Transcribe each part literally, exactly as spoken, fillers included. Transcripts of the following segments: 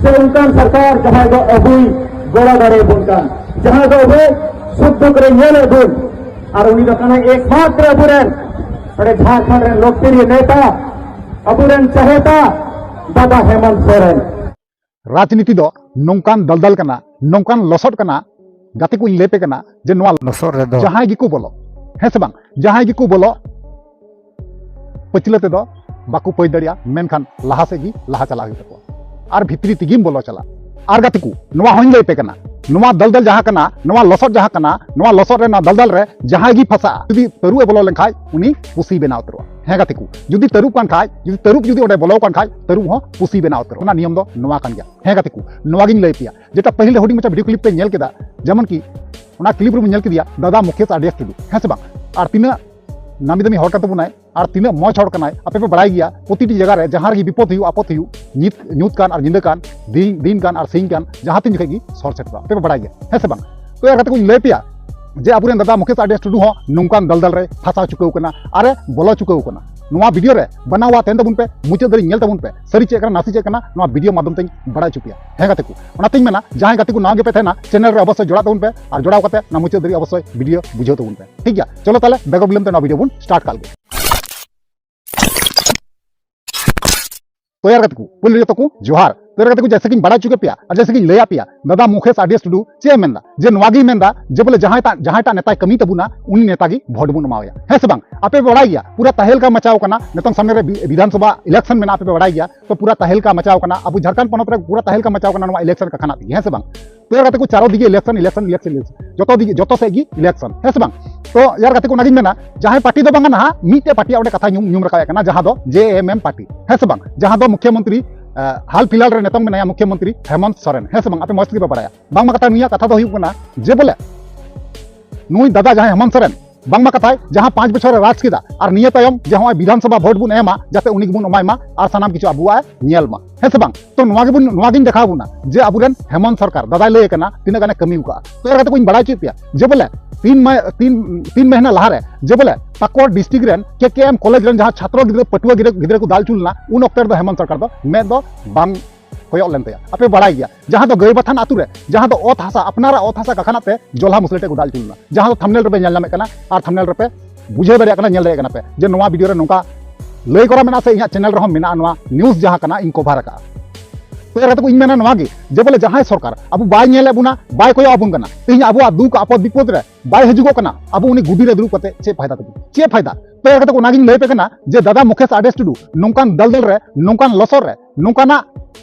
ᱥᱮ ᱚᱱᱠᱟᱱ ᱥᱚᱨᱠᱟᱨ ᱡᱟᱦᱟᱸᱭ ᱫᱚ ᱟᱵᱚᱭ ᱜᱚᱲᱚ ᱫᱟᱲᱮᱭᱟᱵᱚᱱ ᱠᱟᱱ, ᱡᱟᱦᱟᱸᱭ ᱫᱚ ᱟᱵᱚ ᱥᱩᱠ ᱫᱩᱠ ᱨᱮ ᱧᱮᱞᱮᱫ ᱵᱚᱱ, ᱟᱨ ᱩᱱᱤ ᱫᱚ ᱠᱟᱱᱟᱭ ᱮᱠᱢᱟᱛᱨᱚ ᱟᱵᱚᱨᱮᱱ ᱱᱚᱰᱮ ᱡᱷᱟᱲᱠᱷᱚᱸᱰ ᱨᱮᱱ ᱞᱳᱠᱯᱨᱤᱭᱚ ᱱᱮᱛᱟ, ᱟᱵᱚᱨᱮᱱ ᱪᱟᱦᱮᱛᱟ ᱫᱟᱫᱟ ᱦᱮᱢᱚᱱᱛ ᱥᱚᱨᱮᱱ᱾ ᱨᱟᱡᱽᱱᱤᱛᱤ ᱫᱚ ᱱᱚᱝᱠᱟᱱ ᱫᱟᱞᱫᱟᱞ ᱠᱟᱱᱟ, ᱱᱚᱝᱠᱟᱱ ᱞᱚᱥᱚᱫ ᱠᱟᱱᱟ, ᱜᱟᱛᱮ ᱠᱚᱧ ᱞᱟᱹᱭ ᱯᱮ ᱠᱟᱱᱟ ᱡᱮ ᱱᱚᱣᱟ ᱞᱚᱥᱚᱫ ᱨᱮᱫᱚ ᱡᱟᱦᱟᱸᱭ ᱜᱮᱠᱚ ᱵᱚᱞᱚ, ᱦᱮᱸ ᱥᱮ ᱵᱟᱝ, ᱡᱟᱦᱟᱸᱭ ᱜᱮᱠᱚ ᱵᱚᱞᱚ, ᱯᱟᱹᱪᱷᱞᱟᱹ ᱛᱮᱫᱚ ᱵᱟᱠᱚ ᱯᱟᱹᱭ ᱫᱟᱲᱮᱭᱟᱜᱼᱟ, ᱢᱮᱱᱠᱷᱟᱱ ᱞᱟᱦᱟ ᱥᱮᱫ ᱜᱮ ᱞᱟᱦᱟ ᱪᱟᱞᱟᱜ ᱦᱩᱭᱩᱜ ᱛᱟᱠᱚᱣᱟ, ᱟᱨ ᱵᱷᱤᱛᱨᱤ ᱛᱮᱜᱮᱢ ᱵᱚᱞᱚ ᱪᱟᱞᱟᱜᱼᱟ᱾ ᱟᱨ ᱜᱟᱛᱮ ᱠᱚ, ᱱᱚᱣᱟ ᱦᱚᱸᱧ ᱞᱟᱹᱭ ᱯᱮ ᱠᱟᱱᱟ, ᱱᱚᱣᱟ ᱫᱟᱞᱫᱟᱞ ᱡᱟᱦᱟᱸ ᱠᱟᱱᱟ, ᱱᱚᱣᱟ ᱞᱚᱥᱚᱫ ᱡᱟᱦᱟᱸ ᱠᱟᱱᱟ, ᱱᱚᱣᱟ ᱞᱚᱥᱚᱫ ᱨᱮ, ᱱᱚᱣᱟ ᱫᱟᱞᱫᱟᱞ ᱨᱮ ᱡᱟᱦᱟᱸᱭ ᱜᱮ ᱯᱷᱟᱥᱟᱜᱼᱟ, ᱡᱩᱫᱤ ᱛᱟᱹᱨᱩᱵ ᱮ ᱵᱚᱞᱚ ᱞᱮᱱᱠᱷᱟᱡ ᱩᱱᱤ ᱯᱩᱥᱤ ᱵᱮᱱᱟᱣ ᱩᱛᱟᱹᱨᱚᱜᱼᱟ᱾ ᱦᱮᱸ ᱜᱟᱛᱮ ᱠᱚ, ᱡᱩᱫᱤ ᱛᱟᱹᱨᱩᱵ ᱠᱟᱱ ᱠᱷᱟᱡ, ᱡᱩᱫᱤ ᱛᱟᱹᱨᱩᱵ ᱡᱩᱫᱤ ᱚᱸᱰᱮ ᱵᱚᱞᱚ ᱠᱟᱱ ᱠᱷᱟᱡ, ᱛᱟᱹᱨᱩᱵ ᱦᱚᱸ ᱯᱩᱥᱤ ᱵᱮᱱᱟᱣ ᱩᱛᱟᱹᱨᱚᱜᱼᱟ᱾ ᱚᱱᱟ ᱱᱤᱭᱚᱢ ᱫᱚ ᱱᱚᱣᱟ ᱠᱟᱱ ᱜᱮᱭᱟ᱾ ᱦᱮᱸ ᱜᱟᱛᱮ ᱠᱚ, ᱱᱚᱣᱟ ᱜᱤᱧ ᱞᱟᱹᱭ ᱯᱮᱭᱟ, ᱡᱮᱴᱟ ᱯᱟᱹᱦᱤᱞ ᱦᱩᱰᱤᱧ ᱢᱟᱪᱷᱟ ᱵᱷᱤᱰᱤᱭᱳ ᱠᱞᱤᱯ ᱯᱮ ᱧᱮᱞ ᱠᱮᱫᱟ, ᱡᱮᱢᱚᱱ ᱠᱤ ᱚᱱᱟ ᱠᱞᱤᱯ ᱨᱮᱵᱚᱱ ᱧᱮᱞ ᱠᱮᱫᱮᱭᱟ ᱫᱟᱫᱟ ᱢᱩᱠᱮᱥ ᱟᱨ ᱰᱤ ᱮᱥ ᱴᱩᱰᱩ, ᱦᱮᱸ ᱥᱮ ᱵᱟᱝ? ᱟᱨ ᱛᱤᱱᱟᱹᱜ ᱱᱟᱢᱤ ᱫᱟᱢᱤ ᱦᱚᱲ ᱠᱟᱱ ᱛᱟᱵᱚᱱᱟᱭ, ᱟᱨ ᱛᱤᱱᱟᱹᱜ ᱢᱚᱡᱽ ᱦᱚᱲ ᱠᱟᱱᱟᱭ᱾ ᱟᱯᱮ ᱯᱮ ᱵᱟᱲᱟᱭ ᱜᱮᱭᱟ, ᱯᱨᱚᱛᱤᱴᱤ ᱡᱟᱭᱜᱟ ᱨᱮ ᱡᱟᱦᱟᱸ ᱨᱮᱜᱮ ᱵᱤᱯᱚᱫ ᱦᱩᱭᱩᱜ, ᱟᱯᱚᱫ ᱦᱩᱭᱩᱜ, ᱧᱤᱛ-, ᱧᱩᱛ ᱠᱟᱱ ᱟᱨ ᱧᱤᱫᱟᱹ ᱠᱟᱱ, ᱫᱤᱱ, ᱫᱤᱱ ᱠᱟᱱ ᱟᱨ ᱥᱤᱧ ᱠᱟᱱ, ᱡᱟᱦᱟᱸ ᱛᱤᱱ ᱡᱚᱠᱷᱮᱡ ᱜᱮ ᱥᱚᱨ ᱥᱮᱴᱮᱨᱚᱜᱼᱟ᱾ ᱟᱯᱮ ᱯᱮ ᱵᱟᱲᱟᱭ ᱜᱮᱭᱟ, ᱦᱮᱸ ᱥᱮ ᱵᱟᱝ? ᱛᱚ ᱭᱟᱨ ᱜᱟᱛᱮ ᱠᱚᱧ ᱞᱟᱹᱭ ᱯᱮᱭᱟ ᱡᱮ ᱟᱵᱚᱨᱮᱱ ᱫᱟᱫᱟ ᱢᱩᱠᱮᱥ ᱟᱨ ᱰᱤ ᱮᱥ ᱴᱩᱰᱩ ᱦᱚᱸ ᱱᱚᱝᱠᱟᱱ ᱫᱟᱞᱫᱟᱞ ᱨᱮ ᱯᱷᱟᱸᱥᱟᱣ ᱪᱩᱠᱟᱹᱣ ᱠᱟᱱᱟ ᱟᱨᱮ ᱵᱚᱞᱚ ᱪᱩᱠᱟᱹᱣ ᱠᱟᱱᱟ᱾ ᱱᱚᱣᱟ ᱵᱷᱤᱰᱤᱭᱳ ᱨᱮ ᱵᱟᱱᱟᱣᱟ ᱛᱟᱦᱮᱱ ᱛᱟᱵᱚᱱ ᱯᱮ, ᱢᱩᱪᱟᱹᱫ ᱫᱷᱟᱹᱨᱤᱡ ᱧᱮᱞ ᱛᱟᱵᱚᱱ ᱯᱮ, ᱥᱟᱹᱨᱤ ᱪᱮᱫ ᱠᱟᱱᱟ ᱱᱟᱥᱮ ᱪᱮᱫ ᱠᱟᱱᱟ, ᱱᱚᱣᱟ ᱵᱷᱤᱰᱤᱭᱳ ᱢᱟᱫᱽᱫᱷᱚᱢ ᱛᱮᱧ ᱵᱟᱲᱟᱭ ᱦᱚᱪᱚ ᱯᱮᱭᱟ᱾ ᱦᱮᱸ ᱜᱟᱛᱮ ᱠᱚ, ᱚᱱᱟᱛᱮᱧ ᱢᱮᱱᱟ ᱡᱟᱦᱟᱸᱭ ᱜᱟᱛᱮ ᱠᱚ ᱱᱟᱣᱟ ᱜᱮᱯᱮ ᱛᱟᱦᱮᱱᱟ, ᱪᱮᱱᱮᱞ ᱨᱮ ᱚᱵᱚᱥᱥᱳᱭ ᱡᱚᱲᱟᱜ ᱛᱟᱵᱚᱱ ᱯᱮ ᱟᱨ ᱡᱚᱲᱟᱣ ᱠᱟᱛᱮ ᱚᱱᱟ ᱢᱩᱪᱟᱹᱫ ᱫᱷᱟᱹᱨᱤᱡ ᱚᱵᱚᱥᱥᱳᱭ ᱵᱷᱤᱰᱤᱭᱳ ᱵᱩᱡᱷᱟᱹᱣ ᱛᱟᱵᱚᱱ ᱯᱮ, ᱴᱷᱤᱠ ᱜᱮᱭᱟ? ᱪᱚᱞᱚ ᱛᱟᱦᱞᱮ ᱵᱮᱜᱚᱨ ᱵᱤᱞᱚᱢ ᱛᱮ ᱱᱚᱣᱟ ᱵᱷᱤᱰᱤᱭᱳ ᱵᱚᱱ ᱥᱴᱟᱨᱴ ᱠᱟᱜ ᱞᱮᱜᱮ᱾ ᱛᱚ ᱭᱟᱨ ᱜᱟᱛᱮ ᱠᱚ, ᱯᱳᱭᱞᱳ ᱡᱚᱛᱚ ᱠᱚ ᱡᱚᱦᱟᱨ᱾ ᱛᱚ ᱭᱟᱨ ᱜᱟᱛᱮ ᱠᱚ, ᱡᱮᱭᱥᱮ ᱠᱤᱧ ᱵᱟᱲᱟᱭ ᱦᱚᱪᱚ ᱠᱮᱫ ᱯᱮᱭᱟ ᱟᱨ ᱡᱮᱭᱥᱮ ᱠᱤᱧ ᱞᱟᱹᱭᱟᱫ ᱯᱮᱭᱟ, ᱫᱟᱫᱟ ᱢᱩᱠᱮᱥ ᱟᱨ ᱰᱤ ᱮᱥ ᱴᱩᱰᱩ ᱪᱮᱫ ᱮ ᱢᱮᱱᱫᱟ, ᱡᱮ ᱱᱚᱣᱟ ᱜᱮᱭ ᱢᱮᱱᱫᱟ ᱡᱮ ᱵᱚᱞᱮ ᱡᱟᱦᱟᱸᱭ ᱴᱟᱜ, ᱡᱟᱦᱟᱸᱭ ᱴᱟᱜ ᱱᱮᱛᱟᱭ ᱠᱟᱹᱢᱤ ᱛᱟᱵᱚᱱᱟ ᱩᱱᱤ ᱱᱮᱛᱟ ᱜᱮ ᱵᱷᱳᱴ ᱵᱚᱱ ᱮᱢᱟᱣᱟᱭᱟ, ᱦᱮᱸ ᱥᱮ ᱵᱟᱝ? ᱟᱯᱮ ᱯᱮ ᱵᱟᱲᱟᱭ ᱜᱮᱭᱟ ᱯᱩᱨᱟᱹ ᱛᱟᱦᱮᱞᱠᱟ ᱢᱟᱪᱟᱣ ᱠᱟᱱᱟ, ᱱᱤᱛᱚᱝ ᱥᱟᱢᱱᱮ ᱨᱮ ᱵᱤ-, ᱵᱤᱫᱷᱟᱱ ᱥᱚᱵᱷᱟ ᱤᱞᱮᱠᱥᱚᱱ ᱢᱮᱱᱟᱜᱼᱟ, ᱟᱯᱮ ᱯᱮ ᱵᱟᱲᱟᱭ ᱜᱮᱭᱟ᱾ ᱛᱚ ᱯᱩᱨᱟᱹ ᱛᱟᱦᱮᱞᱠᱟ ᱢᱟᱪᱟᱣ ᱠᱟᱱᱟ, ᱟᱵᱚ ᱡᱷᱟᱲᱠᱷᱚᱸᱰ ᱯᱚᱱᱚᱛ ᱨᱮ ᱯᱩᱨᱟᱹ ᱛᱟᱦᱮᱞᱠᱟ ᱢᱟᱪᱟᱣ ᱠᱟᱱᱟ ᱱᱚᱣᱟ ᱤᱞᱮᱠᱥᱚᱱ ᱠᱟᱠᱷᱟᱱᱟᱜ ᱛᱮᱜᱮ, ᱦᱮᱸ ᱥᱮ ᱵᱟᱝ? ᱛᱚ ᱭᱟᱨ ᱜᱟᱛᱮ ᱠᱚ, ᱪᱟᱨᱚ ᱫᱤᱜᱮ ᱤᱞᱮᱠᱥᱚᱱ, ᱤᱞᱮᱠᱥᱚᱱ, ᱤᱞᱮᱠᱥᱚᱱ, ᱤᱞᱮᱠᱥᱚᱱ, ᱡᱚᱛᱚ ᱫᱤᱜᱮ, ᱡᱚᱛᱚ ᱥᱮᱫ ᱜᱮ ᱤᱞᱮᱠᱥᱚᱱ, ᱦᱮᱸ ᱥᱮ ᱵᱟᱝ? ᱛᱚ ᱭᱟᱨ ᱜᱟᱛᱮ ᱠᱚ, ᱚᱱᱟᱜᱤᱧ ᱢᱮᱱᱟ, ᱡᱟᱦᱟᱸᱭ ᱯᱟᱨᱴᱤ ᱫᱚ ᱵᱟᱝᱟ ᱱᱟᱦᱟᱜ, ᱢᱤᱫᱴᱮᱡ ᱯᱟᱨᱴᱤ ᱚᱸᱰᱮ ᱠᱟᱛᱷᱟ ᱧᱩᱢ, ᱧᱩᱢ ᱨᱟᱠᱟᱵ ᱮᱫ ᱠᱟᱱᱟ, ᱡᱟᱦᱟᱸ ᱫᱚ ᱡᱮ ᱮᱢ ᱮᱢ ᱯᱟᱨᱴᱤ, ᱦᱮᱸ ᱥᱮ ᱵᱟᱝ? ᱡᱟᱦᱟᱸ ᱫᱚ ᱢᱩᱠᱷᱭᱚᱢᱚᱱᱛᱨᱤ, ᱟᱸ, ᱦᱟᱞ ᱯᱷᱤᱞᱦᱟᱞ ᱨᱮ ᱱᱤᱛᱚᱝ ᱢᱮᱱᱟᱭᱟ ᱢᱩᱠᱷᱭᱚᱢᱚᱱᱛᱨᱤ ᱦᱮᱢᱚᱱᱛ ᱥᱚᱨᱮᱱ, ᱦᱮᱸ ᱥᱮ ᱵᱟᱝ? ᱟᱯᱮ ᱢᱚᱡᱽ ᱛᱮᱜᱮ ᱯᱮ ᱵᱟᱲᱟᱭᱟ᱾ ᱵᱟᱝᱢᱟ ᱠᱟᱛᱷᱟ, ᱱᱩᱭᱟᱜ ᱠᱟᱛᱷᱟ ᱫᱚ ᱦᱩᱭᱩᱜ ᱠᱟᱱᱟ ᱡᱮ ᱵᱚᱞᱮ ᱱᱩᱭ ᱫᱟᱫᱟ ᱡᱟᱦᱟᱸᱭ ᱦᱮᱢᱚᱱᱛ ᱥᱚᱨᱮᱱ, ᱵᱟᱝᱢᱟ ᱠᱟᱛᱷᱟᱭ ᱡᱟᱦᱟᱸ ᱯᱟᱸᱪ ᱵᱚᱪᱷᱚᱨᱮ ᱨᱟᱡᱽ ᱠᱮᱫᱟ ᱟᱨ ᱱᱤᱭᱟᱹ ᱛᱟᱭᱚᱢ ᱡᱮ ᱦᱚᱸᱜᱼᱚᱭ ᱵᱤᱫᱷᱟᱱ ᱥᱚᱵᱷᱟ ᱵᱷᱳᱴ ᱵᱚᱱ ᱮᱢᱟ, ᱡᱟᱛᱮ ᱩᱱᱤ ᱜᱮᱵᱚᱱ ᱮᱢᱟᱭ ᱢᱟ ᱟᱨ ᱥᱟᱱᱟᱢ ᱠᱤᱪᱷᱩ ᱟᱵᱚᱣᱟᱜ ᱮ ᱧᱮᱞ ᱢᱟ, ᱦᱮᱸ ᱥᱮ ᱵᱟᱝ? ᱛᱚ ᱱᱚᱣᱟ ᱜᱮᱵᱚᱱ, ᱱᱚᱣᱟ ᱜᱤᱧ ᱫᱮᱠᱷᱟᱣ ᱵᱚᱱᱟ ᱡᱮ ᱟᱵᱚᱨᱮᱱ ᱦᱮᱢᱚᱱᱛ ᱥᱚᱨᱠᱟᱨ ᱫᱟᱫᱟᱭ ᱞᱟᱹᱭ ᱠᱟᱱᱟ ᱛᱤᱱᱟᱹᱜ ᱜᱟᱱᱮ ᱠᱟᱹᱢᱤ ᱟᱠᱟᱫᱼᱟ᱾ ᱛᱚ ᱮᱨ ᱠᱟᱛᱮ ᱠᱚᱧ ᱵᱟᱲᱟᱭ ᱦᱚᱪᱚᱭᱮᱫ ᱯᱮᱭᱟ ᱡᱮ ᱵᱚᱞᱮ ᱛᱤᱱ ᱢᱟᱭ-, ᱛᱤᱱ, ᱛᱤᱱ ᱢᱟᱹᱦᱱᱟᱹ ᱞᱟᱦᱟᱨᱮ ᱡᱮ ᱵᱚᱞᱮ ᱯᱟᱠᱩᱲ ᱰᱤᱥᱴᱨᱤᱠᱴ ᱨᱮᱱ ᱠᱮ ᱠᱮ ᱮᱢ ᱠᱚᱞᱮᱡᱽ ᱨᱮᱱ ᱡᱟᱦᱟᱸ ᱪᱷᱟᱛᱨᱚ ᱜᱤᱫᱽᱨᱟᱹ, ᱯᱟᱹᱴᱷᱩᱣᱟᱹ ᱜᱤᱫᱽᱨᱟᱹ, ᱜᱤᱫᱽᱨᱟᱹ ᱠᱚ ᱫᱟᱞ ᱦᱚᱪᱚ ᱞᱮᱱᱟ, ᱩᱱ ᱚᱠᱛᱮ ᱨᱮᱫᱚ ᱦᱮᱢᱚᱱᱛ ᱥᱚᱨᱠᱟᱨ ᱫᱚ ᱢᱮᱫ ᱫᱚ ᱵᱟᱝ ᱠᱚᱭᱚᱜ ᱞᱮᱱ ᱛᱟᱭᱟ᱾ ᱟᱯᱮ ᱵᱟᱲᱟᱭ ᱜᱮᱭᱟ, ᱡᱟᱦᱟᱸ ᱫᱚ ᱜᱟᱹᱭ ᱵᱟᱛᱷᱟᱱ ᱟᱹᱛᱩ ᱨᱮ, ᱡᱟᱦᱟᱸ ᱫᱚ ᱚᱛ ᱦᱟᱥᱟ, ᱟᱯᱱᱟᱨᱟᱜ ᱚᱛ ᱦᱟᱥᱟ ᱠᱟᱠᱷᱟᱱᱟᱜ ᱛᱮ ᱡᱚᱞᱦᱟ ᱢᱩᱥᱞᱟᱹ ᱴᱷᱮᱱ ᱠᱚ ᱫᱟᱞ ᱦᱚᱪᱚ ᱞᱮᱱᱟ, ᱡᱟᱦᱟᱸ ᱫᱚ ᱛᱷᱟᱢᱱᱮᱞ ᱨᱮᱯᱮ ᱧᱮᱞ ᱧᱟᱢᱮᱫ ᱠᱟᱱᱟ ᱟᱨ ᱛᱷᱟᱢᱱᱮᱞ ᱨᱮᱯᱮ ᱵᱩᱡᱷᱟᱹᱣ ᱫᱟᱲᱮᱭᱟᱜ ᱠᱟᱱᱟ, ᱧᱮᱞ ᱫᱟᱲᱮᱭᱟᱜ ᱠᱟᱱᱟ ᱯᱮ ᱡᱮ ᱱᱚᱣᱟ ᱵᱷᱤᱰᱤᱭᱳ ᱨᱮ ᱱᱚᱝᱠᱟ ᱞᱟᱹᱭ ᱠᱚᱨᱟ ᱢᱮᱱᱟᱜᱼᱟ ᱥᱮ ᱤᱧᱟᱹᱜ ᱪᱮᱱᱮᱞ ᱨᱮᱦᱚᱸ ᱢᱮᱱᱟᱜᱼᱟ, ᱱᱚᱣᱟ ᱱᱤᱭᱩᱡᱽ ᱡᱟᱦᱟᱸ ᱠᱟᱱᱟ ᱤᱧ ᱠᱚᱵᱷᱟᱨ ᱟᱠᱟᱫᱼᱟ᱾ ᱛᱚ ᱮᱨ ᱠᱟᱛᱮ ᱠᱚ ᱤᱧ ᱢᱮᱱᱟ ᱱᱚᱣᱟ ᱜᱮ ᱡᱮ ᱵᱚᱞᱮ ᱡᱟᱦᱟᱸᱭ ᱥᱚᱨᱠᱟᱨ ᱟᱵᱚ ᱵᱟᱭ ᱧᱮᱞᱮᱫ ᱵᱚᱱᱟ, ᱵᱟᱭ ᱠᱚᱭᱚᱜ ᱟᱵᱚᱱ ᱠᱟᱱᱟ, ᱛᱮᱦᱮᱧ ᱟᱵᱚᱣᱟᱜ ᱫᱩᱠ ᱟᱯᱚᱫ ᱵᱤᱯᱚᱫ ᱨᱮ ᱵᱟᱭ ᱦᱤᱡᱩᱜᱚᱜ ᱠᱟᱱᱟ, ᱟᱵᱚ ᱩᱱᱤ ᱜᱩᱫᱤ ᱨᱮ ᱫᱩᱲᱩᱵ ᱠᱟᱛᱮ ᱪᱮᱫ ᱯᱷᱟᱭᱫᱟ ᱛᱟᱵᱚᱱ? ᱪᱮᱫ ᱯᱷᱟᱭᱫᱟ? ᱛᱚ ᱮᱨ ᱠᱟᱛᱮ ᱠᱚ ᱚᱱᱟᱜᱤᱧ ᱞᱟᱹᱭ ᱟᱯᱮ ᱠᱟᱱᱟ ᱡᱮ ᱫᱟᱫᱟ ᱢᱩᱠᱷᱮᱥ ᱟᱰᱮᱥ ᱴᱩᱰᱩ ᱱᱚᱝᱠᱟᱱ ᱫᱟᱞᱫᱟᱞ ᱨᱮ, ᱱᱚᱝᱠᱟᱱ ᱞᱚᱥᱚᱫ ᱨᱮ, ᱱᱚᱝᱠᱟᱱᱟᱜ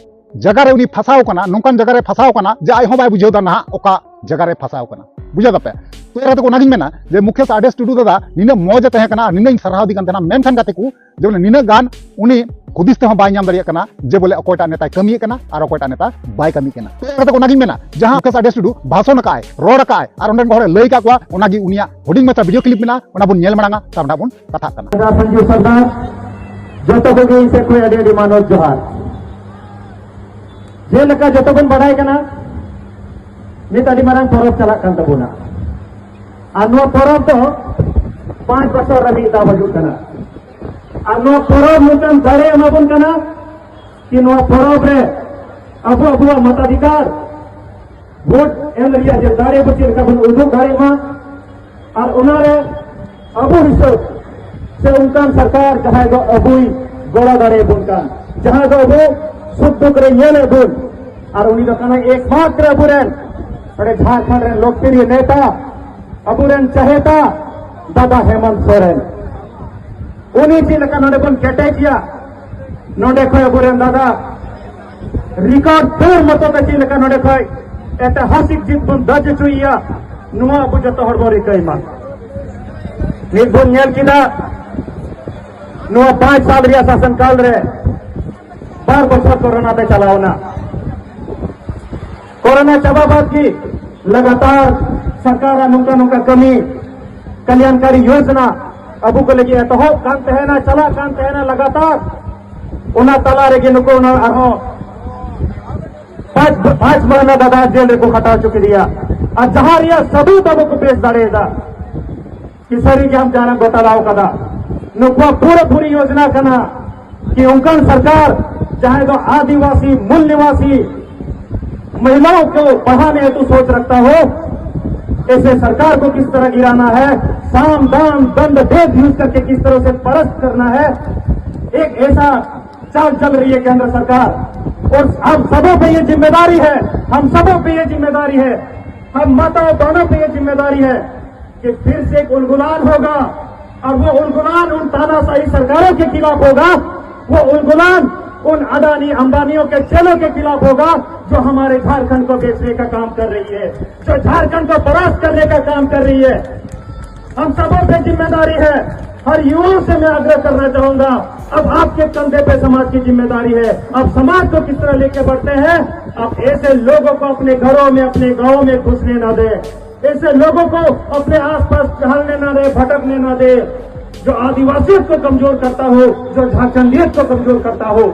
ᱡᱟᱭᱜᱟ ᱨᱮ ᱩᱱᱤ ᱯᱷᱟᱥᱟᱣ ᱠᱟᱱᱟ, ᱱᱚᱝᱠᱟᱱ ᱡᱟᱭᱜᱟ ᱨᱮ ᱯᱷᱟᱥᱟᱣ ᱠᱟᱱᱟ ᱡᱮ ᱟᱡ ᱦᱚᱸ ᱵᱟᱭ ᱵᱩᱡᱷᱟᱹᱣ ᱫᱟ ᱱᱟᱦᱟᱜ ᱚᱠᱟ ᱡᱟᱭᱜᱟ ᱨᱮ ᱯᱷᱟᱥᱟᱣ ᱠᱟᱱᱟ᱾ ᱵᱩᱡᱷᱟᱹᱣ ᱫᱟᱯᱮ? ᱛᱚ ᱮᱨ ᱠᱟᱛᱮ ᱠᱚ ᱚᱱᱟᱜᱤᱧ ᱢᱮᱱᱟ ᱡᱮ ᱢᱩᱠᱷᱮᱥ ᱟᱰᱮᱥ ᱴᱩᱰᱩ ᱫᱟᱫᱟ ᱱᱤᱱᱟᱹᱜ ᱢᱚᱡᱽ ᱮ ᱛᱟᱦᱮᱸ ᱠᱟᱱᱟ, ᱱᱤᱱᱟᱹᱜ ᱤᱧ ᱥᱟᱨᱦᱟᱣ ᱫᱤ ᱠᱟᱱ ᱛᱟᱦᱮᱱᱟ, ᱢᱮᱱᱠᱷᱟᱱ ᱜᱟᱛᱮ ᱠᱚ ᱡᱮ ᱵᱚᱞᱮ ᱱᱤᱱᱟᱹᱜ ᱜᱟᱱ ᱩᱱᱤ ᱦᱩᱫᱤᱥ ᱛᱮᱦᱚᱸ ᱵᱟᱭ ᱧᱟᱢ ᱫᱟᱲᱮᱭᱟᱜ ᱠᱟᱱᱟ ᱡᱮ ᱵᱚᱞᱮ ᱚᱠᱚᱭᱴᱟᱜ ᱱᱮᱛᱟᱭ ᱠᱟᱹᱢᱤᱭᱮᱫ ᱠᱟᱱᱟ ᱟᱨ ᱚᱠᱚᱭᱴᱟᱜ ᱱᱮᱛᱟ ᱵᱟᱭ ᱠᱟᱹᱢᱤᱭᱮᱫ ᱠᱟᱱᱟ᱾ ᱛᱚ ᱮᱨ ᱠᱟᱛᱮ ᱠᱚ ᱚᱱᱟᱜᱤᱧ ᱢᱮᱱᱟ, ᱡᱟᱦᱟᱸ ᱢᱩᱠᱷᱮᱥ ᱟᱰᱮᱥ ᱴᱩᱰᱩ ᱵᱷᱟᱥᱚᱱ ᱟᱠᱟᱫᱼᱟᱭ, ᱨᱚᱲ ᱟᱠᱟᱫᱼᱟᱭ ᱟᱨ ᱚᱸᱰᱮᱱ ᱠᱚ ᱦᱚᱲᱮ ᱞᱟᱹᱭ ᱟᱠᱟᱫ ᱠᱚᱣᱟ, ᱚᱱᱟᱜᱮ ᱩᱱᱤᱭᱟᱜ ᱦᱩᱰᱤᱧ ᱢᱟᱪᱷᱟ ᱵᱷᱤᱰᱤᱭᱳ ᱠᱞᱤᱯ ᱢᱮᱱᱟᱜᱼᱟ, ᱚᱱᱟ ᱵᱚᱱ ᱧᱮᱞ ᱢᱟᱲᱟᱝᱟ, ᱛᱟᱨ ᱱᱟᱦᱟᱜ ᱵᱚᱱ ᱠᱟᱛᱷᱟᱜ ᱠᱟᱱᱟ᱾ ᱥᱚᱨᱫᱟᱨ ᱥᱚᱧᱡᱩ ᱥᱚᱨᱫᱟᱨ, ᱡᱚᱛᱚ ᱠᱚᱜᱮ ᱤᱧ ᱥᱮᱫ ᱠᱷᱚᱱ ᱟᱹᱰᱤ ᱟᱹᱰᱤ ᱢᱟᱱᱚᱛ ᱡᱚᱦᱟᱨ᱾ ᱡᱮᱞᱮᱠᱟ ᱡᱚᱛᱚ ᱵᱚᱱ ᱵᱟᱲᱟᱭ ᱠᱟᱱᱟ, ᱱᱤᱛ ᱟᱹᱰᱤ ᱢᱟᱨᱟᱝ ᱯᱚᱨᱚᱵᱽ ᱪᱟᱞᱟᱜ ᱠᱟᱱ ᱛᱟᱵᱚᱱᱟ᱾ ᱟᱨ ᱱᱚᱣᱟ ᱯᱚᱨᱚᱵᱽ ᱫᱚ ᱯᱟᱸᱪ ᱵᱚᱪᱷᱚᱨ ᱨᱮ ᱢᱤᱫ ᱫᱷᱟᱣ ᱦᱤᱡᱩᱜ ᱠᱟᱱᱟ᱾ ᱟᱨ ᱱᱚᱣᱟ ᱯᱚᱨᱚᱵᱽ ᱢᱤᱫᱴᱟᱝ ᱫᱟᱲᱮ ᱮᱢᱟ ᱵᱚᱱ ᱠᱟᱱᱟ ᱠᱤ ᱱᱚᱣᱟ ᱯᱚᱨᱚᱵᱽ ᱨᱮ ᱟᱵᱚ ᱟᱵᱚᱣᱟᱜ ᱢᱚᱛᱟᱫᱷᱤᱠᱟᱨ, ᱵᱷᱳᱴ ᱮᱢ ᱨᱮᱭᱟᱜ ᱡᱮ ᱫᱟᱲᱮ ᱵᱚ ᱪᱮᱫ ᱞᱮᱠᱟ ᱵᱚᱱ ᱩᱫᱩᱜ ᱫᱟᱲᱮᱭᱟᱜ ᱢᱟ᱾ ᱟᱨ ᱚᱱᱟᱨᱮ ᱟᱵᱚ ᱦᱤᱥᱟᱹᱵ ᱥᱮ ᱚᱱᱠᱟᱱ ᱥᱚᱨᱠᱟᱨ ᱡᱟᱦᱟᱸᱭ ᱫᱚ ᱟᱵᱚᱭ ᱜᱚᱲᱚ ᱫᱟᱲᱮᱭᱟᱵᱚᱱ ᱠᱟᱱ, ᱡᱟᱦᱟᱸᱭ ᱫᱚ ᱟᱵᱚ ᱥᱩᱠ ᱫᱩᱠ ᱨᱮ ᱧᱮᱞᱮᱫ ᱵᱚᱱ, ᱟᱨ ᱩᱱᱤ ᱫᱚ ᱠᱟᱱᱟᱭ ᱮᱠᱢᱟᱛᱨᱚ ᱟᱵᱚᱨᱮᱱ ᱱᱚᱰᱮ ᱡᱷᱟᱲᱠᱷᱚᱸᱰ ᱨᱮᱱ ᱞᱳᱠᱯᱨᱤᱭᱚ ᱱᱮᱛᱟ, ᱟᱵᱚᱨᱮᱱ ᱪᱟᱦᱮᱛᱟ ᱫᱟᱫᱟ ᱦᱮᱢᱚᱱᱛ ᱥᱚᱨᱮᱱ᱾ ᱩᱱᱤ ᱪᱮᱫ ᱞᱮᱠᱟ ᱱᱚᱰᱮ ᱵᱚᱱ ᱠᱮᱴᱮᱡᱮᱭᱟ, ᱱᱚᱰᱮ ᱠᱷᱚᱱ ᱟᱵᱚᱨᱮᱱ ᱫᱟᱫᱟ ᱨᱮᱠᱚᱨᱰ ᱛᱳᱲ ᱢᱚᱛᱚ ᱛᱮ ᱪᱮᱫ ᱞᱮᱠᱟ ᱱᱚᱰᱮ ᱠᱷᱚᱱ ᱮᱛᱤᱦᱟᱥᱤᱠ ᱡᱤᱛ ᱵᱚᱱ ᱫᱟᱨᱡᱽ ᱦᱚᱪᱚᱭᱮᱭᱟ, ᱱᱚᱣᱟ ᱟᱵᱚ ᱡᱚᱛᱚ ᱦᱚᱲ ᱵᱚᱱ ᱨᱤᱠᱟᱹᱭ ᱢᱟ᱾ ᱱᱤᱛ ᱵᱚᱱ ᱧᱮᱞ ᱠᱮᱫᱟ, ᱱᱚᱣᱟ ᱯᱟᱸᱪ ᱥᱟᱞ ᱨᱮᱭᱟᱜ ᱥᱟᱥᱚᱱ ᱠᱟᱞ ᱨᱮ ᱵᱟᱨ ᱵᱚᱪᱷᱚᱨ ᱠᱳᱨᱳᱱᱟ ᱛᱮ ᱪᱟᱞᱟᱣ ᱮᱱᱟ᱾ ᱠᱳᱨᱳᱱᱟ ᱪᱟᱵᱟ ᱵᱟᱫ ᱜᱮ ᱞᱟᱜᱟᱛᱟᱨ ᱥᱚᱨᱠᱟᱨᱟᱜ ᱱᱚᱝᱠᱟ ᱱᱚᱝᱠᱟ ᱠᱟᱹᱢᱤ, ᱠᱟᱞᱭᱟᱱᱠᱟᱨᱤ ᱭᱳᱡᱽᱱᱟ ᱟᱵᱚ ᱠᱚ ᱞᱟᱹᱜᱤᱫ ᱮᱛᱚᱦᱚᱵ ᱠᱟᱱ ᱛᱟᱦᱮᱱᱟ, ᱪᱟᱞᱟᱜ ᱠᱟᱱ ᱛᱟᱦᱮᱱᱟ ᱞᱟᱜᱟᱛᱟᱨ᱾ ᱚᱱᱟ ᱛᱟᱞᱟ ᱨᱮᱜᱮ ᱱᱩᱠᱩ ᱚᱱᱟ ᱟᱨᱦᱚᱸ ᱯᱟᱸᱪ, ᱯᱟᱸᱪ ᱢᱟᱹᱦᱱᱟᱹ ᱫᱟᱫᱟ ᱡᱮᱞ ᱨᱮᱠᱚ ᱠᱷᱟᱴᱟᱣ ᱦᱚᱪᱚ ᱠᱮᱫᱮᱭᱟ᱾ ᱟᱨ ᱡᱟᱦᱟᱸ ᱨᱮᱭᱟᱜ ᱥᱟᱹᱵᱩᱛ ᱟᱵᱚ ᱠᱚ ᱯᱮᱥ ᱫᱟᱲᱮᱭᱟᱫᱟ ᱠᱤ ᱥᱟᱹᱨᱤ ᱜᱮ ᱟᱢ ᱡᱟᱦᱟᱱᱟᱜ ᱜᱷᱚᱴᱟᱞᱟᱣ ᱠᱟᱫᱟ᱾ ᱱᱩᱠᱩᱣᱟᱜ ᱯᱩᱨᱟᱹ ᱯᱩᱨᱤ ᱭᱳᱡᱽᱱᱟ ᱠᱟᱱᱟ ᱠᱤ ᱚᱱᱠᱟᱱ ᱥᱚᱨᱠᱟᱨ चाहे तो आदिवासी मूल निवासी महिलाओं को पढ़ाने हेतु सोच रखता हो, ऐसे सरकार को किस तरह गिराना है, साम दाम दंड भेद यूज करके किस तरह से परास्त करना है, एक ऐसा चाल चल रही है केंद्र सरकार। और हम सबों पे ये जिम्मेदारी है, हम सबों पे ये जिम्मेदारी है, हम माताओं बहनों पे ये जिम्मेदारी है कि फिर से एक उलगुलान होगा, और वो उलगुलान उन तानाशाही सरकारों के खिलाफ होगा, वो उलगुलान उन अडानी अंबानियों के चेलों के खिलाफ होगा, जो हमारे झारखंड को बेचने का काम कर रही है, जो झारखंड को परास्त करने का काम कर रही है। हम सबों पे जिम्मेदारी है। हर युवाओं से मैं आग्रह करना चाहूंगा, अब आपके कंधे पे समाज की जिम्मेदारी है। अब समाज को किस तरह लेके बढ़ते हैं, अब ऐसे लोगों को अपने घरों में, अपने गांवों में घुसने ना दे, ऐसे लोगों को अपने आसपास टहलने ना दे, भटकने ना दे, जो आदिवासियत को कमजोर करता हो, जो झारखंडियत को कमजोर करता हो।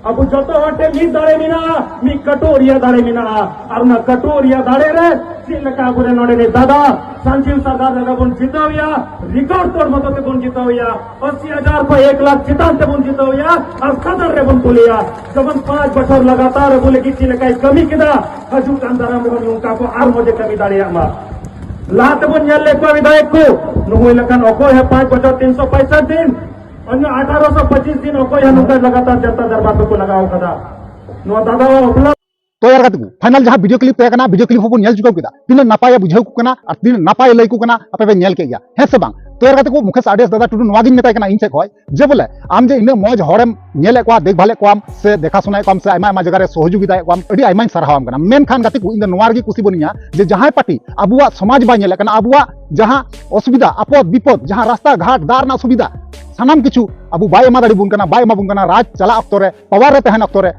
ᱟᱵᱚ ᱡᱚᱛᱚ ᱦᱚᱲ ᱴᱷᱮᱱ ᱢᱤᱫ ᱫᱟᱲᱮ ᱢᱮᱱᱟᱜᱼᱟ, ᱢᱤᱫ ᱠᱟᱹᱴᱩᱵ ᱨᱮᱭᱟᱜ ᱫᱟᱲᱮ ᱢᱮᱱᱟᱜᱼᱟ᱾ ᱟᱨ ᱚᱱᱟ ᱠᱟᱹᱴᱩᱵ ᱨᱮᱭᱟᱜ ᱫᱟᱲᱮ ᱨᱮ ᱪᱮᱫ ᱞᱮᱠᱟ ᱟᱵᱚᱨᱮᱱ ᱱᱚᱰᱮᱱᱤᱡ ᱫᱟᱫᱟ ᱥᱟᱱᱪᱤᱞ ᱥᱟᱨᱫᱟᱨ ᱞᱮᱠᱟ ᱵᱚᱱ ᱡᱤᱛᱟᱹᱣ ᱮᱭᱟ, ᱨᱮᱠᱚᱨᱰ ᱛᱚᱲ ᱢᱚᱛᱚ ᱛᱮᱵᱚᱱ ᱡᱤᱛᱟᱹᱣ ᱮᱭᱟ, ᱟᱥᱤ ᱦᱟᱡᱟᱨ ᱠᱷᱚᱱ ᱮᱠ ᱞᱟᱠᱷ ᱪᱮᱛᱟᱱ ᱛᱮᱵᱚᱱ ᱡᱤᱛᱟᱹᱣ ᱮᱭᱟ ᱟᱨ ᱥᱚᱫᱚᱱ ᱨᱮᱵᱚᱱ ᱠᱩᱞᱮᱭᱟ᱾ ᱡᱮᱢᱚᱱ ᱯᱟᱸᱪ ᱵᱚᱪᱷᱚᱨ ᱞᱟᱜᱟᱛᱟᱨ ᱟᱵᱚ ᱞᱟᱹᱜᱤᱫ ᱪᱮᱫ ᱞᱮᱠᱟᱭ ᱠᱟᱹᱢᱤ ᱠᱮᱫᱟ, ᱦᱤᱡᱩᱜ ᱠᱟᱱ ᱫᱟᱨᱟᱢ ᱨᱮᱦᱚᱸ ᱱᱚᱝᱠᱟ ᱠᱚ ᱟᱨ ᱢᱚᱡᱽ ᱮ ᱠᱟᱹᱢᱤ ᱫᱟᱲᱮᱭᱟᱜ ᱢᱟ᱾ ᱞᱟᱦᱟ ᱛᱮᱵᱚᱱ ᱧᱮᱞ ᱞᱮᱫ ᱠᱚᱣᱟ ᱵᱤᱫᱷᱟᱭᱚᱠ ᱠᱚ, ᱱᱩᱭ ᱞᱮᱠᱟᱱ ᱚᱠᱚᱭ ᱦᱚᱸ ᱯᱟᱸᱪ ᱵᱚᱪᱷᱚᱨ ᱛᱤᱱᱥᱚ ᱯᱚᱸᱭᱥᱚᱴᱷᱤ ᱫᱤᱱ, ᱚᱱᱟ ᱟᱴᱷᱟᱨᱚᱥᱚ ᱯᱚᱸᱪᱤᱥ ᱫᱤᱱ ᱚᱠᱚᱭ ᱦᱚᱸ ᱱᱚᱝᱠᱟ ᱞᱟᱜᱟᱛᱟᱨ ᱡᱟᱱᱛᱟ ᱫᱚᱨᱵᱟᱨ ᱠᱚᱠᱚ ᱞᱟᱜᱟᱣ ᱠᱟᱫᱟ᱾ ᱱᱚᱣᱟ ᱫᱟᱫᱟᱣᱟᱜ ᱩᱯᱞᱚᱵᱽ ᱛᱚ ᱭᱟᱨ ᱜᱟᱛᱮ ᱠᱚ, ᱯᱷᱟᱭᱱᱟᱞ ᱡᱟᱦᱟᱸ ᱵᱷᱤᱰᱤᱭᱳ ᱠᱞᱤᱯ ᱛᱟᱦᱮᱸ ᱠᱟᱱᱟ, ᱵᱷᱤᱰᱤᱭᱳ ᱠᱞᱤᱯ ᱦᱚᱸᱵᱚᱱ ᱧᱮᱞ ᱪᱩᱠᱟᱹᱣ ᱠᱮᱫᱟ᱾ ᱛᱤᱱᱟᱹᱜ ᱱᱟᱯᱟᱭᱮ ᱵᱩᱡᱷᱟᱹᱣ ᱠᱚ ᱠᱟᱱᱟ ᱟᱨ ᱛᱤᱱᱟᱹᱜ ᱱᱟᱯᱟᱭᱮ ᱞᱟᱹᱭ ᱠᱚ ᱠᱟᱱᱟ, ᱟᱯᱮ ᱯᱮ ᱧᱮᱞ ᱠᱮᱫ ᱜᱮᱭᱟ, ᱦᱮᱸ ᱥᱮ ᱵᱟᱝ? ᱛᱚ ᱭᱟᱨ ᱜᱟᱛᱮ ᱠᱚ, ᱢᱩᱠᱮᱥ ᱟᱨ ᱰᱤ ᱮᱥ ᱫᱟᱫᱟ ᱴᱩᱰᱩ ᱱᱚᱣᱟ ᱜᱤᱧ ᱢᱮᱛᱟᱭ ᱠᱟᱱᱟ ᱤᱧ ᱥᱮᱫ ᱠᱷᱚᱱ, ᱡᱮ ᱵᱚᱞᱮ ᱟᱢ ᱡᱮ ᱤᱱᱟᱹᱜ ᱢᱚᱡᱽ ᱦᱚᱲᱮᱢ ᱧᱮᱞᱮᱫ ᱠᱚᱣᱟ, ᱫᱮᱠᱷᱵᱷᱟᱞᱮᱫ ᱠᱚᱣᱟᱢ ᱥᱮ ᱫᱮᱠᱷᱟ ᱥᱩᱱᱟᱭᱮᱫ ᱠᱚᱣᱟᱢ ᱥᱮ ᱟᱭᱢᱟ ᱟᱭᱢᱟ ᱡᱟᱭᱜᱟ ᱨᱮ ᱥᱚᱦᱚᱡᱳᱜᱤᱛᱟᱭᱮᱫ ᱠᱚᱣᱟᱢ, ᱟᱹᱰᱤ ᱟᱭᱢᱟᱧ ᱥᱟᱨᱦᱟᱣᱟᱢ ᱠᱟᱱᱟ᱾ ᱢᱮᱱᱠᱷᱟᱱ ᱜᱟᱛᱮ ᱠᱚ, ᱤᱧ ᱫᱚ ᱱᱚᱣᱟ ᱨᱮᱜᱮ ᱠᱩᱥᱤ ᱵᱟᱹᱱᱩᱧᱟ ᱡᱮ ᱡᱟᱦᱟᱸᱭ ᱯᱟᱨᱴᱤ ᱟᱵᱚᱣᱟᱜ ᱥᱚᱢᱟᱡᱽ ᱵᱟᱭ ᱧᱮᱞᱮᱫ ᱠᱟᱱᱟ, ᱟᱵᱚᱣᱟᱜ ᱡᱟᱦᱟᱸ ᱚᱥᱩᱵᱤᱫᱷᱟ, ᱟᱯᱚᱫ ᱵᱤᱯᱚᱫ, ᱡᱟᱦᱟᱸ ᱨᱟᱥᱛᱟ ᱜᱷᱟᱴ, ᱫᱟᱜ ᱨᱮᱱᱟᱜ ᱥᱩᱵᱤᱫᱷᱟ, ᱥᱟᱱᱟᱢ ᱠᱤᱪᱷᱩ ᱟᱵᱚ ᱵᱟᱭ ᱮᱢᱟ ᱫᱟᱲᱮᱭᱟᱵᱚᱱ ᱠᱟᱱᱟ, ᱵᱟᱭ ᱮᱢᱟ ᱵᱚᱱ ᱠᱟᱱᱟ, ᱨᱟᱡᱽ ᱪᱟᱞᱟᱜ ᱚᱠᱛᱚ ᱨᱮ, ᱯᱟᱣᱟᱨ ᱨᱮ ᱛᱟᱦᱮᱱ ᱚᱠᱛᱚ ᱨᱮ,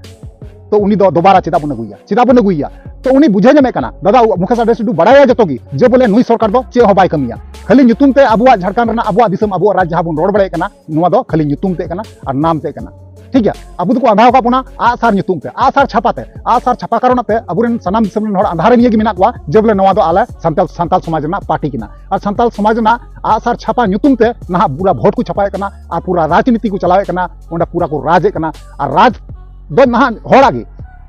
ᱛᱚ ᱩᱱᱤ ᱫᱚ ᱫᱚᱵᱟᱨᱟ ᱪᱮᱫᱟᱜ ᱵᱚᱱ ᱟᱹᱜᱩᱭᱟ, ᱪᱮᱫᱟᱜ ᱵᱚᱱ ᱟᱹᱜᱩᱭᱟ? ᱛᱚ ᱩᱱᱤ ᱵᱩᱡᱷᱟᱹᱣ ᱧᱟᱢᱮᱫ ᱠᱟᱱᱟ, ᱫᱟᱫᱟ ᱢᱩᱠᱮᱥ ᱟᱨ ᱰᱤ ᱮᱥ ᱴᱩᱰᱩ ᱵᱟᱲᱟᱭᱟ ᱡᱚᱛᱚ ᱜᱮ ᱡᱮ ᱵᱚᱞᱮ ᱱᱩᱭ ᱥᱚᱨᱠᱟᱨ ᱫᱚ ᱪᱮᱫ ᱦᱚᱸ ᱵᱟᱭ ᱠᱟᱹᱢᱤᱭᱟ, ᱠᱷᱟᱹᱞᱤ ᱧᱩᱛᱩᱢ ᱛᱮ ᱟᱵᱚᱣᱟᱜ ᱡᱷᱟᱲᱠᱷᱚᱸᱰ ᱨᱮᱱᱟᱜ ᱟᱵᱚᱣᱟᱜ ᱫᱤᱥᱚᱢ ᱟᱵᱚᱣᱟᱜ ᱨᱟᱡᱽ ᱡᱟᱦᱟᱸ ᱵᱚᱱ ᱨᱚᱲ ᱵᱟᱲᱟᱭᱮᱫ ᱠᱟᱱᱟ, ᱱᱚᱣᱟ ᱫᱚ ᱠᱷᱟᱹᱞᱤ ᱧᱩᱛᱩᱢ ᱛᱮ ᱠᱟᱱᱟ ᱟᱨ ᱱᱟᱢ ᱛᱮ ᱠᱟᱱᱟ᱾ ᱴᱷᱤᱠ ᱜᱮᱭᱟ, ᱟᱵᱚ ᱫᱚᱠᱚ ᱟᱸᱫᱷᱟ ᱟᱠᱟᱫ ᱵᱚᱱᱟ ᱟᱜᱼᱥᱟᱨ ᱧᱩᱛᱩᱢ ᱛᱮ, ᱟᱜᱼᱥᱟᱨ ᱪᱷᱟᱯᱟ ᱛᱮ, ᱟᱜᱼᱥᱟᱨ ᱪᱷᱟᱯᱟ ᱠᱟᱨᱚᱱ ᱛᱮ ᱟᱵᱚᱨᱮᱱ ᱥᱟᱱᱟᱢ ᱫᱤᱥᱚᱢ ᱨᱮᱱ ᱦᱚᱲ ᱟᱸᱫᱷᱟ ᱨᱮ ᱱᱤᱭᱟᱹ ᱜᱮ ᱢᱮᱱᱟᱜ ᱠᱚᱣᱟ ᱡᱮ ᱵᱚᱞᱮ ᱱᱚᱣᱟ ᱫᱚ ᱟᱞᱮ ᱥᱟᱱᱛᱟᱞ, ᱥᱟᱱᱛᱟᱞ ᱥᱚᱢᱟᱡᱽ ᱨᱮᱱᱟᱜ ᱯᱟᱨᱴᱤ ᱠᱟᱱᱟ᱾ ᱟᱨ ᱥᱟᱱᱛᱟᱞ ᱥᱚᱢᱟᱡᱽ ᱨᱮᱱᱟᱜ ᱟᱜᱼᱥᱟᱨ ᱪᱷᱟᱯᱟ ᱧᱩᱛᱩᱢ ᱛᱮ ᱱᱟᱦᱟᱜ ᱯᱩᱨᱟ ᱵᱷᱳᱴ ᱠᱚ ᱪᱷᱟᱯᱟᱭᱮᱫ ᱠᱟᱱᱟ ᱟᱨ ᱯᱩᱨᱟ ᱨᱟᱡᱽᱱᱤᱛᱤ ᱠᱚ ᱪᱟᱞᱟᱣᱮᱫ ᱠᱟᱱᱟ, ᱚᱸᱰᱮ ᱯᱩᱨᱟ ᱠᱚ ᱨᱟᱡᱽ ᱮᱫ ᱠᱟᱱᱟ᱾ ᱟᱨ ᱨᱟᱡᱽ ᱫᱚ ᱱᱟᱦᱟᱜ ᱦᱚᱲᱟᱜ ᱜᱮ,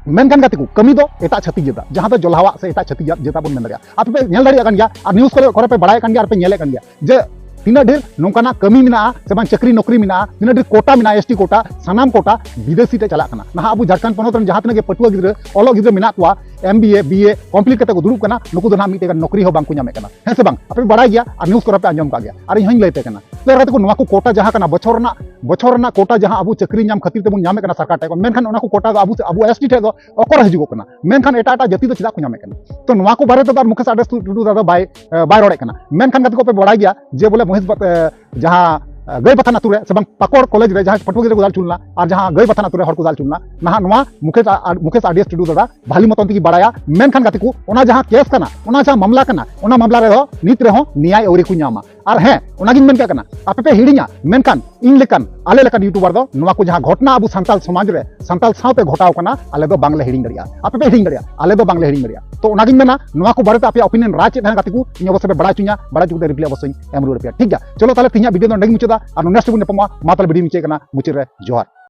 ᱢᱮᱱᱠᱷᱟᱱ ᱜᱟᱛᱮ ᱠᱚ, ᱠᱟᱹᱢᱤ ᱫᱚ ᱮᱴᱟᱜ ᱪᱷᱟᱹᱛᱤᱠ ᱡᱟᱹᱛᱟᱜ, ᱡᱟᱦᱟᱸ ᱫᱚ ᱡᱚᱞᱦᱟᱣᱟᱜ ᱥᱮ ᱮᱴᱟᱜ ᱪᱷᱟᱹᱛᱤᱠ ᱡᱟᱹᱛ, ᱡᱟᱹᱛᱟᱜ ᱵᱚᱱ ᱢᱮᱱ ᱫᱟᱲᱮᱭᱟᱜᱼᱟ᱾ ᱟᱯᱮ ᱯᱮ ᱧᱮᱞ ᱫᱟᱲᱮᱭᱟᱜ ᱠᱟᱱ ᱜᱮᱭᱟ ᱟᱨ ᱱᱤᱭᱩᱡᱽ ᱠᱚᱨᱮ, ᱠᱚᱨᱮ ᱯᱮ ᱵᱟᱲᱟᱭ ᱠᱟᱱ ᱜᱮᱭᱟ ᱟᱨ ᱯᱮ ᱧᱮᱞᱮᱫ ᱠᱟᱱ ᱜᱮᱭᱟ ᱡᱮ ᱛᱤᱱᱟᱹᱜ ᱰᱷᱮᱨ ᱱᱚᱝᱠᱟᱱᱟᱜ ᱠᱟᱹᱢᱤ ᱢᱮᱱᱟᱜᱼᱟ ᱥᱮ ᱵᱟᱝ, ᱪᱟᱹᱠᱨᱤ ᱱᱚᱠᱨᱤ ᱢᱮᱱᱟᱜᱼᱟ, ᱛᱤᱱᱟᱹᱜ ᱰᱷᱮᱨ ᱠᱳᱴᱟ ᱢᱮᱱᱟᱜᱼᱟ, ᱮᱥ ᱴᱤ ᱠᱳᱴᱟ, ᱥᱟᱱᱟᱢ ᱠᱳᱴᱟ ᱵᱤᱫᱮᱥᱤ ᱛᱮ ᱪᱟᱞᱟᱜ ᱠᱟᱱᱟ᱾ ᱱᱟᱦᱟᱜ ᱟᱵᱚ ᱡᱷᱟᱲᱠᱷᱚᱸᱰ ᱯᱚᱱᱚᱛ ᱨᱮᱱ ᱡᱟᱦᱟᱸ ᱛᱤᱱᱟᱹᱜ ᱜᱮ ᱯᱟᱹᱴᱷᱩᱣᱟᱹ ᱜᱤᱫᱽᱨᱟᱹ, ᱚᱞᱚᱜ ᱜᱤᱫᱽᱨᱟᱹ ᱢᱮᱱᱟᱜ ᱠᱚᱣᱟ, ᱮᱢ ᱵᱤ ᱮ, ᱵᱤ ᱮ ᱠᱚᱢᱯᱞᱤᱴ ᱠᱟᱛᱮ ᱠᱚ ᱫᱩᱲᱩᱵ ᱠᱟᱱᱟ, ᱱᱩᱠᱩ ᱫᱚ ᱱᱟᱦᱟᱜ ᱢᱤᱫᱴᱮᱡ ᱜᱟᱱ ᱱᱚᱠᱨᱤ ᱦᱚᱸ ᱵᱟᱝ ᱠᱚ ᱧᱟᱢᱮᱫ ᱠᱟᱱᱟ᱾ ᱦᱮᱸ ᱥᱮ ᱵᱟᱝ? ᱟᱯᱮ ᱯᱮ ᱵᱟᱲᱟᱭ ᱜᱮᱭᱟ ᱟᱨ ᱱᱤᱭᱩᱡᱽ ᱠᱚᱨᱮ ᱯᱮ ᱟᱸᱡᱚᱢ ᱠᱟᱜ ᱜᱮᱭᱟ᱾ ᱟᱨ ᱤᱧ ᱦᱚᱸᱧ ᱞᱟᱹᱭ ᱟᱯᱮ ᱠᱟᱱᱟ, ᱛᱚ ᱜᱟᱛᱮ ᱠᱚ, ᱱᱚᱣᱟ ᱠᱚ ᱠᱳᱴᱟ ᱡᱟᱦᱟᱸ ᱠᱟᱱᱟ, ᱵᱚᱪᱷᱚᱨ ᱨᱮᱱᱟᱜ, ᱵᱚᱪᱷᱚᱨ ᱨᱮᱱᱟᱜ ᱠᱳᱴᱟ ᱡᱟᱦᱟᱸ ᱟᱵᱚ ᱪᱟᱹᱠᱨᱤ ᱧᱟᱢ ᱠᱷᱟᱹᱛᱤᱨ ᱛᱮᱵᱚᱱ ᱧᱟᱢᱮᱫ ᱠᱟᱱᱟ ᱥᱚᱨᱠᱟᱨ ᱴᱷᱮᱱ ᱠᱷᱚᱱ, ᱢᱮᱱᱠᱷᱟᱱ ᱚᱱᱟ ᱠᱳᱴᱟ ᱫᱚ ᱟᱵᱚ, ᱟᱵᱚ ᱮᱥ ᱴᱤ ᱴᱷᱮᱱ ᱫᱚ ᱚᱠᱚᱨ ᱦᱤᱡᱩᱜᱚᱜ ᱠᱟᱱᱟ? ᱢᱮᱱᱠᱷᱟᱱ ᱮᱴᱟᱜ ᱮᱴᱟᱜ ᱡᱟᱹᱛᱤ ᱫᱚ ᱪᱮᱫᱟᱜ ᱠᱚ ᱧᱟᱢᱮᱫ ᱠᱟᱱᱟ? ᱛᱚ ᱱᱚᱣᱟ ᱠᱚ ᱵᱟᱨᱮ ᱛᱮᱫᱚ ᱟᱨ ᱢᱩᱠᱮᱥ ᱟᱰᱮ ᱴᱩᱰᱩ ᱫᱟᱫᱟ ᱵᱟᱭ, ᱮ, ᱵᱟᱭ ᱨᱚᱲᱮᱫ ᱠᱟᱱᱟ᱾ ᱢᱮᱱᱠᱷᱟᱱ ᱜᱟᱛᱮ ᱠᱚ, ᱯᱮ ᱵᱟᱲᱟᱭ ᱜᱮᱭᱟ ᱡᱮ ᱵᱚᱞᱮ ᱢᱚᱦᱮᱥ ᱵᱟ-, ᱮ, ᱡᱟᱦᱟᱸ, ᱮ, ᱜᱟᱹᱭᱵᱟᱛᱷᱟᱱ ᱟᱛᱩ ᱨᱮ ᱥᱮ ᱵᱟᱝ ᱯᱟᱠᱚᱲ ᱠᱚᱞᱮᱡᱽ ᱨᱮ ᱡᱟᱦᱟᱸᱭ ᱯᱟᱹᱴᱷᱩᱣᱟᱹ ᱜᱤᱫᱽᱨᱟᱹ ᱠᱚ ᱫᱟᱞ ᱦᱚᱪᱚ ᱞᱮᱱᱟ ᱟᱨ ᱡᱟᱦᱟᱸ ᱜᱟᱹᱭᱵᱟᱛᱷᱟᱱ ᱟᱛᱩ ᱨᱮ ᱦᱚᱲ ᱠᱚ ᱫᱟᱞ ᱦᱚᱪᱚ ᱞᱮᱱᱟ, ᱱᱟᱦᱟᱜ ᱱᱚᱣᱟ ᱢᱩᱠᱮᱥ ᱟ-, ᱟᱨ ᱢᱩᱠᱮᱥ ᱟᱰᱮ ᱴᱩᱰᱩ ᱫᱟᱫᱟ ᱵᱷᱟᱞᱤ ᱢᱚᱛᱚᱱ ᱛᱮᱜᱮ ᱵᱟᱲᱟᱭᱟ᱾ ᱢᱮᱱᱠᱷᱟᱱ ᱜᱟᱛᱮ ᱠᱚ, ᱚᱱᱟ ᱡᱟᱦᱟᱸ ᱠᱮᱥ ᱠᱟᱱᱟ, ᱚᱱᱟ ᱡᱟᱦᱟᱸ ᱢᱟᱢᱞᱟ ᱠᱟᱱᱟ, ᱚᱱᱟ ᱢᱟᱢᱞᱟ ᱨᱮᱫᱚ ᱱᱤᱛ ᱨᱮᱦᱚᱸ ᱱᱮᱭᱟᱭ ᱟᱹᱣᱨᱤ ᱠᱚ ᱧᱟᱢᱟ᱾ ᱟᱨ ᱦᱮᱸ, ᱚᱱᱟᱜᱤᱧ ᱢᱮᱱ ᱠᱟᱜ ᱠᱟᱱᱟ, ᱟᱯᱮ ᱯᱮ ᱦᱤᱲᱤᱧᱟ, ᱢᱮᱱᱠᱷᱟᱱ ᱤᱧ ᱞᱮᱠᱟᱱ, ᱟᱞᱮ ᱞᱮᱠᱟᱱ ᱭᱩᱴᱩᱵᱟᱨ ᱫᱚ ᱱᱚᱣᱟ ᱠᱚ ᱡᱟᱦᱟᱸ ᱜᱷᱚᱴᱱᱟ ᱟᱵᱚ ᱥᱟᱱᱛᱟᱞ ᱥᱚᱢᱟᱡᱽ ᱨᱮ, ᱥᱟᱱᱛᱟᱞ ᱥᱟᱶᱛᱮ ᱜᱷᱚᱴᱟᱣ ᱠᱟᱱᱟ, ᱟᱞᱮ ᱫᱚ ᱵᱟᱝᱞᱮ ᱦᱤᱲᱤᱧ ᱫᱟᱲᱮᱭᱟᱜᱼᱟ᱾ ᱟᱯᱮ ᱯᱮ ᱦᱤᱲᱤᱧ ᱫᱟᱲᱮᱭᱟᱜᱼᱟ, ᱟᱞᱮ ᱫᱚ ᱵᱟᱝᱞᱮ ᱦᱤᱲᱤᱧ ᱫᱟᱲᱮᱭᱟᱜᱼᱟ᱾ ᱛᱚ ᱚᱱᱟᱜᱤᱧ ᱢᱮᱱᱟ, ᱱᱚᱣᱟ ᱠᱚ ᱵᱟᱨᱮᱛᱮ ᱟᱯᱮᱭᱟᱜ opinion ᱨᱟᱭ ᱪᱮᱫ ᱛᱟᱦᱮᱱᱟ ᱜᱟᱛᱮ ᱠᱚ, ᱤᱧ ᱚᱵᱚᱥᱥᱳᱭ ᱯᱮ ᱵᱟᱲᱟᱭ ᱦᱚᱪᱚᱧᱟ, ᱵᱟᱲᱟᱭ ᱦᱚᱪᱚ ᱠᱟᱛᱮ reply ᱚᱵᱚᱥᱥᱳᱭ ᱮᱢ ᱨᱩᱣᱟᱹᱲ ᱟᱯᱮᱭᱟ᱾ ᱴᱷᱤᱠ ᱜᱮᱭᱟ, ᱪᱚᱞᱚ ᱛᱟᱦᱞᱮ ᱛᱮᱦᱮᱧᱟᱜ video ᱫᱚ ᱱᱚᱸᱰᱮ ᱜᱤᱧ ᱢᱩᱪᱟᱹᱫᱟ, ᱟᱨ next ᱵᱚᱱ ᱧᱟᱯᱟᱢᱟ᱾ ᱢᱟ ᱛᱟᱦᱞᱮ video ᱢᱩᱪᱟᱹᱫ ᱠᱟᱱᱟ, ᱢᱩᱪᱟᱹᱫ ᱨᱮ ᱡᱚᱦᱟᱨ᱾